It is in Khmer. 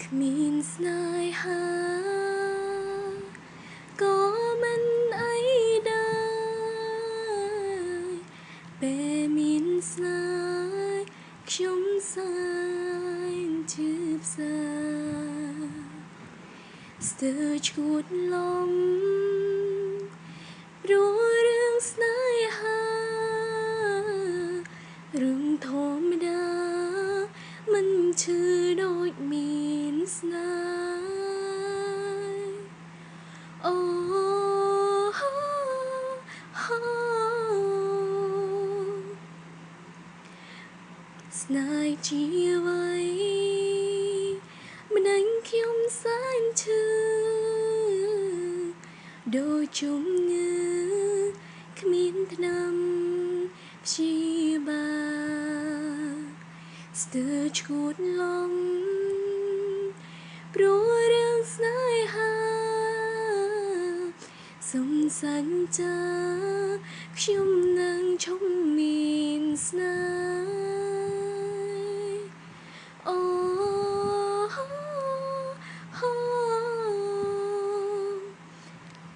គ្មានស្នេហាក៏មិនអីដែរ ពេលមានស្នេហ៍ខ្ញុំសែនឈឺផ្សា ស្ទើរឈួតលំ ព្រោះរឿងស្នេហារឿងធម្មតា មិនឈឺដូចមានស្នេហ៍។ អូ ស្នេហ៍ជាអ្វី មិនដឹងខ្ញុំសែនឈឺ ដូចជំងឺគ្មានថ្នាំព្យាបាល ស្ទើរឈួតលំ ព្រោះរឿងស្នេហា។ សុំសន្យាខ្ញុំនឹងឈប់មានស្នេ